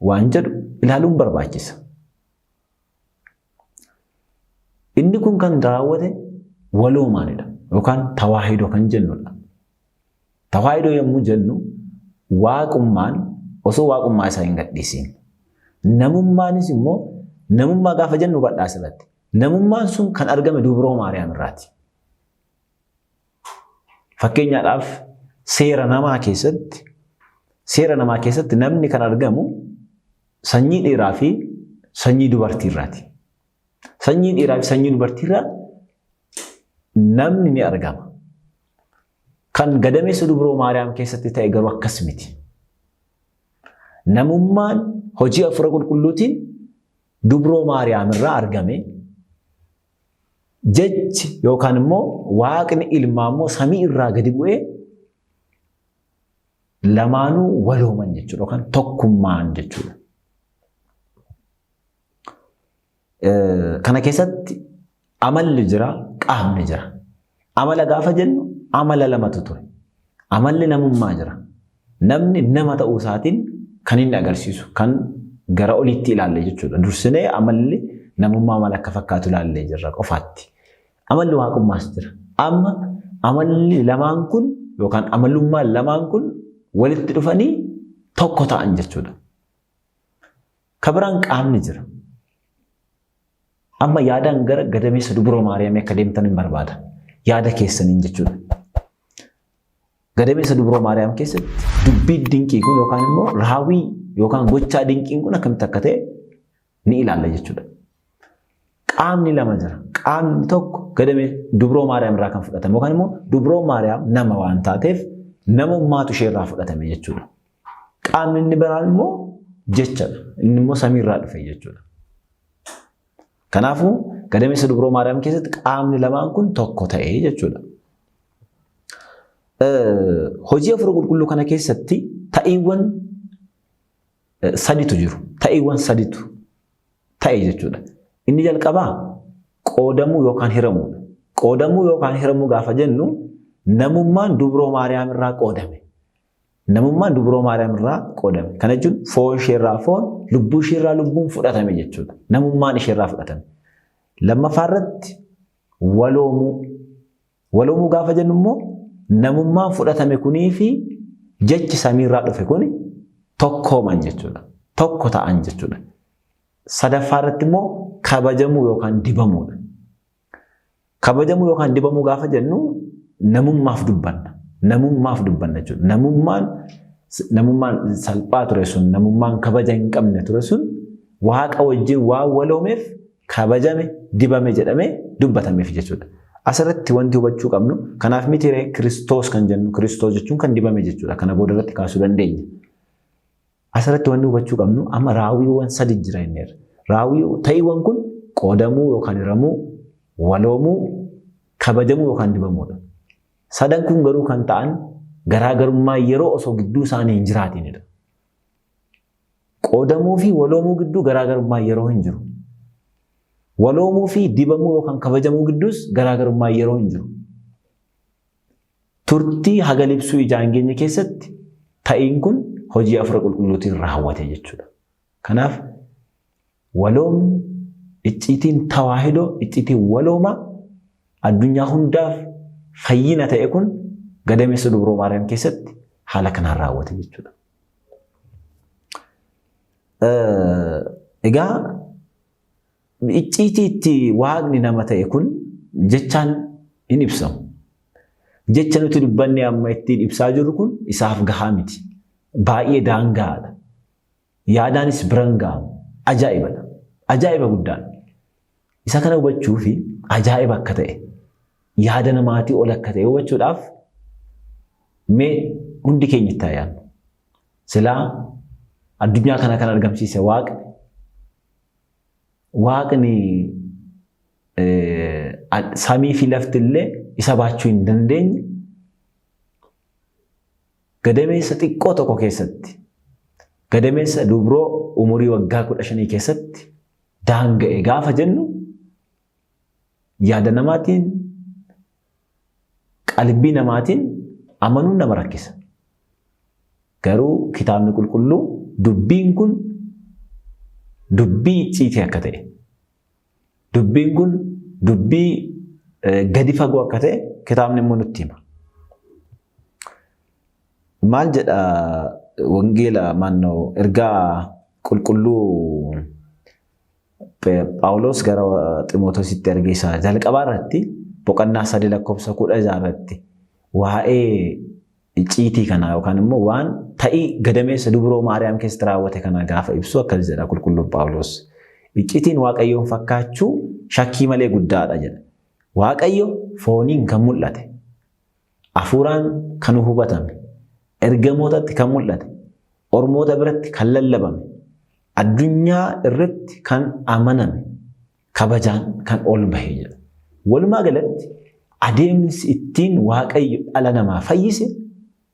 waan jedhu ilaaluun barbaachisa. Inni kun kan raawwate waloomaanidha yookaan tawaahidoo kan jennudha. Tawaahidoo yommuu jennu waaqummaan osoo waaqummaa isaa hin gadhiisiin, namummaanis immoo, namummaa gaafa jennu hubadhaa asirratti. Namummaan sun kan argame Dubroo Maariyaam irraati. Fakkeenyaadhaaf seera namaa keessatti namni kan argamu sanyii dhiiraa fi sanyii dubartii irraati. Sanyii dhiiraa fi sanyii dubartii irraa namni ni argama. Kan gadameessa Dubroo Maariyaam keessatti ta'e garuu akkas miti. Namummaan hojii Hafuura Qulqulluutiin Dubroo Maariyaam irraa argame, jechi yookaan immoo Waaqni ilmaa immoo samii irraa gadi bu'ee lamaanuu walooman jechuudha yookaan tokkummaan jechuudha. Kana keessatti amalli jira, qaamni jira. Amala gaafa jennu amala lamatu ture. Amalli namummaa jira. Namni nama ta'uu isaatiin kan inni agarsiisu kan gara oliitti ilaalle jechuudha. Dursinee amalli namummaa maal akka fakkaatu ilaallee jirra qofaatti. Amalli waaqummaas jira. Amma amalli lamaan kun yookaan amalummaan lamaan kun walitti dhufanii tokko ta'an jechuudha. Kabiraan qaamni jira. Amma yaadaan gara gadameessa Dubroo Maariyaamii akka deemtan hin barbaada. Yaada keessaniin jechuudha. Gadameessa Dubroo Maariyaam keessatti dubbii dinqii kun yookaan immoo raawwii yookaan gochaa dinqiin kun akkamitti akka ta'e ni ilaalla jechuudha. Qaamni lama jira. Qaamni tokko gadamee Dubroo Maariyaam irraa kan fudhatame yookaan immoo Dubroo Maariyaam nama waan taateef namummaatu ishee irraa fudhatame jechuudha. Qaamni inni biraan immoo jechadha. Inni immoo samiirraa dhufe jechuudha. Kanaafuu gadameessa Dubroo Maariyaam keessatti qaamni lamaan kun tokko ta'ee jechuudha. Hojii Hafuura Qulqulluu kana keessatti ta'iiwwan saditu jiru. Ta'iiwwan saditu ta'e jechuudha. Inni jalqabaa qoodamuu yookaan hiramuudha. Qoodamuu yookaan hiramuu gaafa jennu namummaan Dubroo Maariyaam irraa qoodame. Namummaan Dubroo Maariyaam irraa qoodame. Kana jechuun foon isheerraa foon, lubbuu isheerraa lubbuun fudhatame jechuudha. Namummaan isheerraa fudhatame. Lammaffaa irratti waloomuu. Waloomuu gaafa jennu immoo namummaan fudhatame kunii fi jechi samiirraa dhufe kuni tokkooman jechuudha. Tokko ta'an jechuudha. Sadaffaa irratti immoo kabajamuu yookaan dibamuudha. Kabajamuu yookaan dibamuu gaafa jennu namummaaf dubbanna. Namummaaf dubbanna jechuudha. Namummaan salphaa ture sun, namummaan kabaja hin qabne ture sun Waaqa wajjin waan waloomeef kabajame, dibame jedhamee dubbatameef jechuudha. Asirratti wanti hubachuu qabnu kanaaf miti ree Kiristoos kan jennu? Kiristoos jechuun kan dibame jechuudha. Kana booda irratti kaasuu dandeenya. Asirratti wanni hubachuu qabnu amma raawwiiwwan sadi jira inneerra. Raawwii ta'iiwwan kun qoodamuu yookaan hiramuu, waloomuu, kabajamuu yookaan dibamuudha. Sadan kun garuu kan ta'an garaagarummaa yeroo osoo gidduu isaanii hin jiraatinidha. Qoodamuu fi waloomuu gidduu garaagarummaa yeroo hin jiru. Waloomuu fi dibamuu yookaan kabajamuu gidduus garaagarummaa yeroo hin jiru. Turtii haga libsuu ijaan hin geenye keessatti ta'iin kun hojii Hafuura Qulqulluutiin raawwate jechuudha. Kanaaf waloomni, icciitiin tawaahidoo, icciitiin waloomaa addunyaa hundaaf fayyina ta'e kun gadameessa Dubroo Maariyaam keessatti haala kanaan raawwate jechuudha. Egaa icciitii itti Waaqni nama ta'e kun jechaan hin ibsamu. Jecha nuti dubbannee amma ittiin ibsaa jirru kun isaaf gahaa miti. Baay'ee daangaadha. Yaadaanis biran ga'amu. Ajaa'ibadha. Ajaa'iba guddaadha. Isa kana hubachuu fi ajaa'iba akka ta'e, yaada namaatii ol akka ta'e hubachuudhaaf mee hundi keenya itti haa yaadnu. Silaa addunyaa kana kan argamsiise Waaqni, Waaqni samii fi lafti illee isa baachuu hin dandeenye gadameessa xiqqoo tokko keessatti, gadameessa dubroo umurii waggaa 15 keessatti daanga'e gaafa jennu yaada namaatiin, qalbii namaatiin amanuun nama rakkisa. Garuu kitaabni qulqulluu dubbiin kun dubbii icciitii akka ta'e, dubbiin kun dubbii gadi fagoo akka ta'e kitaabni immoo nutti hima. Maal jedha wangeela maannoo ergaa qulqulluu Phaawulos gara Ximootositti erge isaa jalqabaa irratti boqonnaa 3 lakkoofsa 16 irratti waa'ee icciitii kanaa yookaan immoo waan ta'ii gadameessa dubroo Maariyaam keessatti raawwate kana gaafa ibsu akkas jedha qulqulluun Phaawulos. Icciitiin Waaqayyoon fakkaachuu shakkii malee guddaadha jedha. Waaqayyo fooniin kan mul'ate, hafuuraan kan hubatame, ergamootatti kan mul'ate, ormoota biratti kan lallabame, addunyaa irratti kan amaname, kabajaan kan ol bahe jedha. Walumaa galatti adeemsi ittiin Waaqayyo dhala namaa fayyise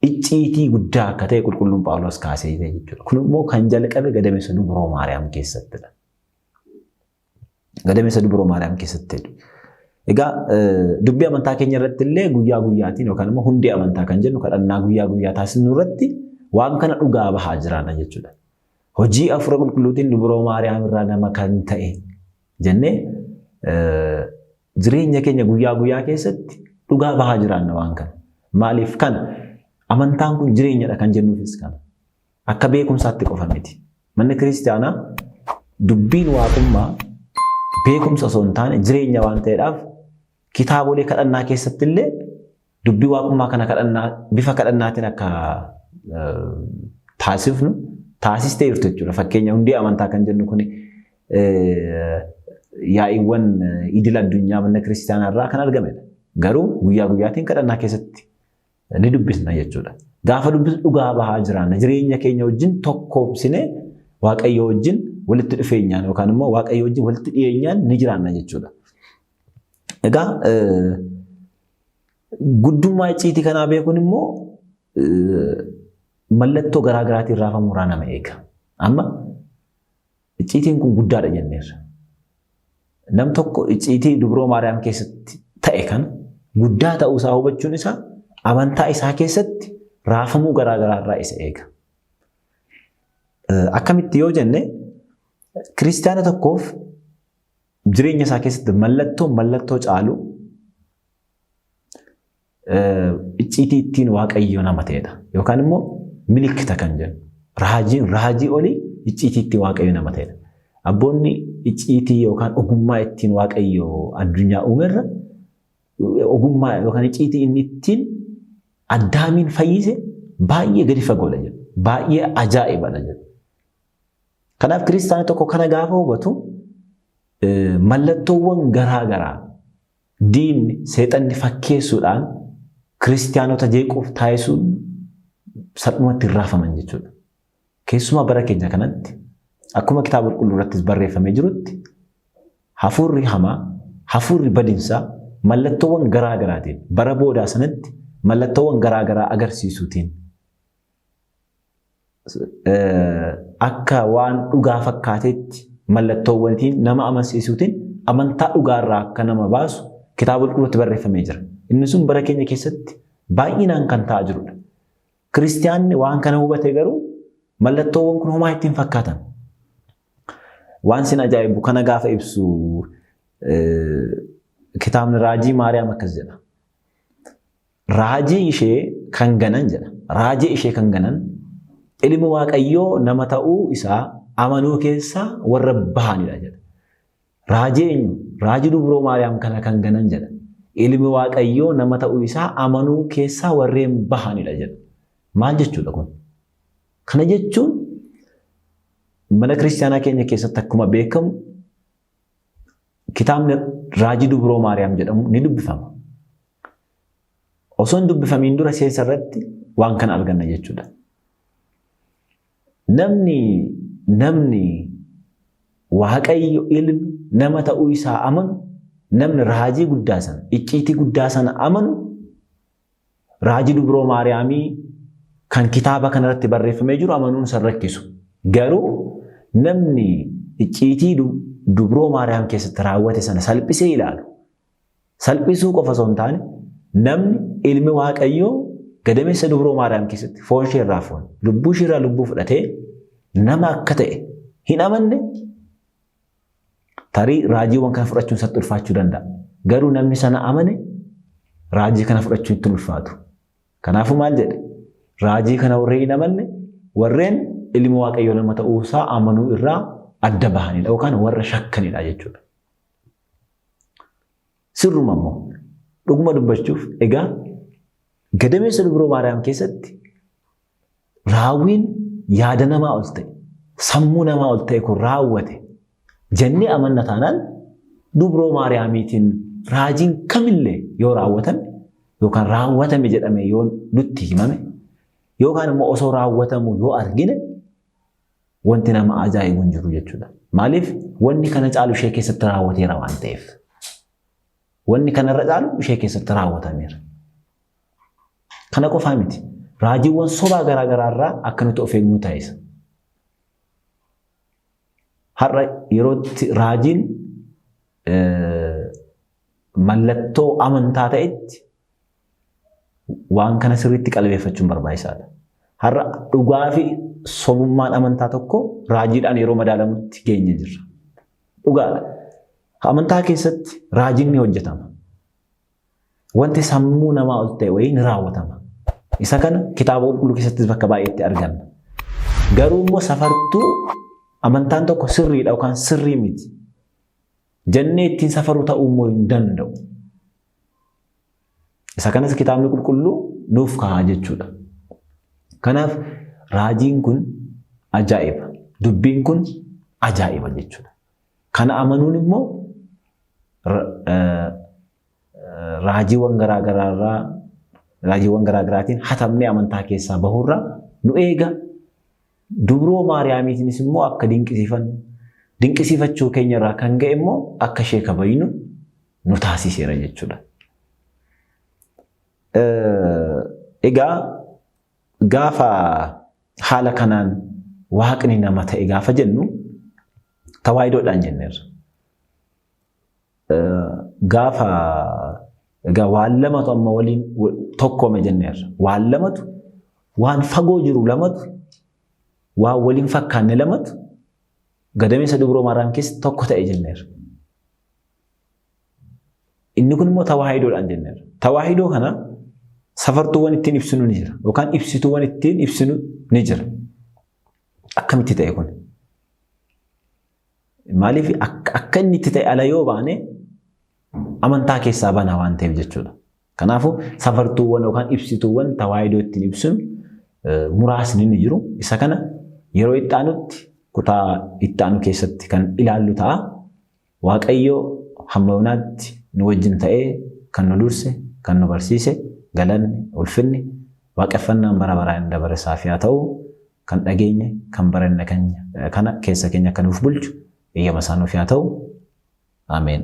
icciitii guddaa akka ta'e qulqulluun Phaawulos kaasee jira jechuudha. Kun immoo kan jalqabe gadameessa dubroo Maariyaam keessattidha. Gadameessa dubroo Maariyaam keessatti. Egaa dubbii amantaa keenya irratti illee guyyaa guyyaatiin yookaan immoo hundee amantaa kan jennu kadhannaa guyyaa guyyaa taasisnu irratti waan kana dhugaa bahaa jiraanna jechuudha. Hojii Hafuura Qulqulluutiin dubroo Maariyaam irraa nama kan ta'e jennee jireenya keenya guyyaa guyyaa keessatti dhugaa bahaa jiraanna waan kana. Maaliif kana? Amantaan kun jireenyadha kan jennuufis kana. Akka beekumsaatti qofa miti. Manni kiristaanaa dubbiin waaqummaa beekumsa osoo hin taane jireenya waan ta'eedhaaf kitaabolee kadhannaa keessatti illee dubbii waaqummaa kana kadhannaa bifa kadhannaatiin akka taasifnu taasistee jirtu jechuudha. Fakkeenya hundee amantaa kan jennu kun yaa'iiwwan idil addunyaa mana kiristaanaa irraa kan argamedha. Garuu guyyaa guyyaatiin kadhannaa keessatti ni dubbisna jechuudha. Gaafa dubbisnu dhugaa bahaa jiraanna. Jireenya keenya wajjin tokkoomsine Waaqayyo wajjin walitti dhufeenyaan yookaan immoo Waaqayyo wajjin walitti dhiyeenyaan ni jiraanna jechuudha. Egaa guddummaa icciitii kanaa beekuun immoo mallattoo garaa garaatiin raafamuurraa nama eega. Amma icciitiin kun guddaadha jenneerra. Nam tokko icciitii dubroo Maariyaam keessatti ta'e kana guddaa ta'uu isaa hubachuun isaa amantaa isaa keessatti raafamuu garaa garaarraa isa eega. Akkamitti yoo jenne, kiristaana tokkoof jireenya isaa keessatti mallattoo caalu icciitii ittiin Waaqayyo nama ta'edha. Yookaan immoo milikkita kan jennu. Raajiin raajii olii icciitii ittiin Waaqayyo nama ta'edha. Abboonni icciitii yookaan ogummaa ittiin Waaqayyo addunyaa uumerra ogummaa yookaan icciitii inni ittiin Addaamiin fayyise baay'ee gadi fagoodha jedhu. Baay'ee ajaa'ibadha jedhu. Kanaaf kiristaanni tokko kana gaafa hubatu mallattoowwan garaa garaa diinni seexanni fakkeessuudhaan kiristaanota jeequuf taasisuun salphumatti hin raafaman jechuudha. Keessumaa bara keenya kanatti akkuma kitaaba qulqulluu irrattis barreeffamee jirutti hafuurri hamaa, hafuurri badinsaa mallattoowwan garaa garaatiin bara boodaa sanatti mallattoowwan garaa garaa agarsiisuutiin akka waan dhugaa fakkaateetti mallattoowwaniitiin nama amansiisuutiin amantaa dhugaarraa akka nama baasu kitaaba qulqulluutti barreeffamee jira. Inni sun bara keenya keessatti baay'inaan kan ta'aa jirudha. Kiristiyaanni waan kana hubate garuu mallattoowwan kun homaa ittiin fakkaatan. Waan sin ajaa'ibu kana gaafa ibsu kitaabni raajii Maariyaam akkas jedha. Raajii ishee kan ganan jedha. Raajii ishee kan ganan ilmi Waaqayyoo nama ta'uu isaa amanuu keessaa warra bahanidha jedha. Raajii eenyu? Raajii dubroo Maariyaam kana kan ganan jedha. Ilmi Waaqayyoo nama ta'uu isaa amanuu keessaa warreen bahanidha jedha. Maal jechuudha kun? Kana jechuun mana kiristaanaa keenya keessatti akkuma beekamu kitaabni raajii dubroo Maariyaam jedhamu ni dubbifama. Osoo hin dubbifamiin dura seensa irratti waan kana arganna jechuudha. Namni Waaqayyo ilmi nama ta'uu isaa amanu Namni raajii guddaa sana, icciitii guddaa sana amanu raajii Dubroo Maariyaamii kan kitaaba kanarratti barreeffamee jiru amanuun isa rakkisu. Garuu namni icciitii Dubroo Maariyaam keessatti raawwate sana salphisee ilaalu, salphisuu qofa osoo hin taane namni ilmi Waaqayyoo gadameessa Dubroo Maariyaam keessatti foon ishee irraa foon, lubbuu ishee irraa lubbuu fudhatee nama akka ta'e hin amanne tarii raajiiwwan kana fudhachuun isatti ulfaachuu danda'a. Garuu namni sana amane raajii kana fudhachuun itti ulfaatu. Kanaafuu maal jedhe? Raajii kana warreen hin amanne warreen ilmi Waaqayyoo nama ta'uusaa amanuu irraa adda bahanidha yookaan warra shakkanidha jechuudha. Sirruma immoo dhuguma dubbachuuf egaa gadameessa Dubroo Maariyaam keessatti raawwiin yaada namaa ol ta'e, sammuu namaa ol ta'e kun raawwate jennee amanna taanaan Dubroo Maariyaamiitiin raajiin kamillee yoo raawwatame yookaan raawwatame jedhame yoo nutti himame yookaan immoo osoo raawwatamu yoo argine wanti nama ajaa'ibu hin jiru jechuudha. Maaliif wanni kana caalu ishee keessatti raawwateera waan ta'eef. Wanni kanarra caalu ishee keessatti raawwatameera. Kana qofaa miti. Raajiiwwan sobaa garaa garaa irraa akka nuti of eegnu taasisa. Har'a yerootti raajiin mallattoo amantaa ta'etti waan kana sirriitti qalbeeffachuun barbaachisaadha. Har'a dhugaa fi sobummaan amantaa tokko raajiidhaan yeroo madaalamutti geenye jirra. Dhugaadha. Amantaa keessatti raajiin ni hojjetama. Wanti sammuu namaa ol ta'e wayii ni raawwatama. Isa kana kitaaba qulqulluu keessattis bakka baay'eetti arganna. Garuu immoo safartuu amantaan tokko sirriidha yookaan sirrii miti jennee ittiin safaruu ta'uu immoo hin danda'u. Isa kanas kitaabni qulqulluu nuuf kaa'a jechuudha. Kanaaf raajiin kun ajaa'iba. Dubbiin kun ajaa'iba jechuudha. Kana amanuun immoo raajiiwwan garaa garaarraa raajiiwwan garaa garaatiin hatamnee amantaa keessaa bahuurraa nu eega. Dubroo Maariyaamiitiinis immoo akka dinqisiifannu dinqisiifachuu keenya irraa kan ga'e immoo akka ishee kabajnu nu taasiseera jechuudha. Egaa gaafa haala kanaan waaqni nama ta'e gaafa jennu tawaayidoodhaan jenneerra. Gaafa egaa waan lamatu amma waliin tokkoome jenneerra. Waan lamatu waan fagoo jiru lamatu waan waliin fakkaanne lamatu gadameessa Dubroo Maariyaam keessa tokko ta'e jenneerra. Inni kun immoo tawaahidoodhaan jenneerra. Tawaahidoo kana safartuuwwan ittiin ibsinu ni jira yookaan ibsituuwwan ittiin ibsinu ni jira. Akkamitti ta'e kun? Maaliif akka inni itti ta'e ala yoo baane amantaa keessaa bana waan ta'eef jechuudha. Kanaafuu safartuuwwan yookaan ibsituuwwan tawaahidoo ittiin ibsinu muraasni ni jiru. Isa kana yeroo itti aanutti kutaa itti aanu keessatti kan ilaallu ta'a. Waaqayyo hamma yoonaatti nu wajjin ta'ee kan nu durse, kan nu barsiise, galanni, ulfinni, waaqeffannaan bara baraan dabare isaaf haa ta'u. Kan dhageenye, kan baranne kana keessa keenya akka nuuf bulchu eeyyama isaa nuuf haa ta'u. Ameen.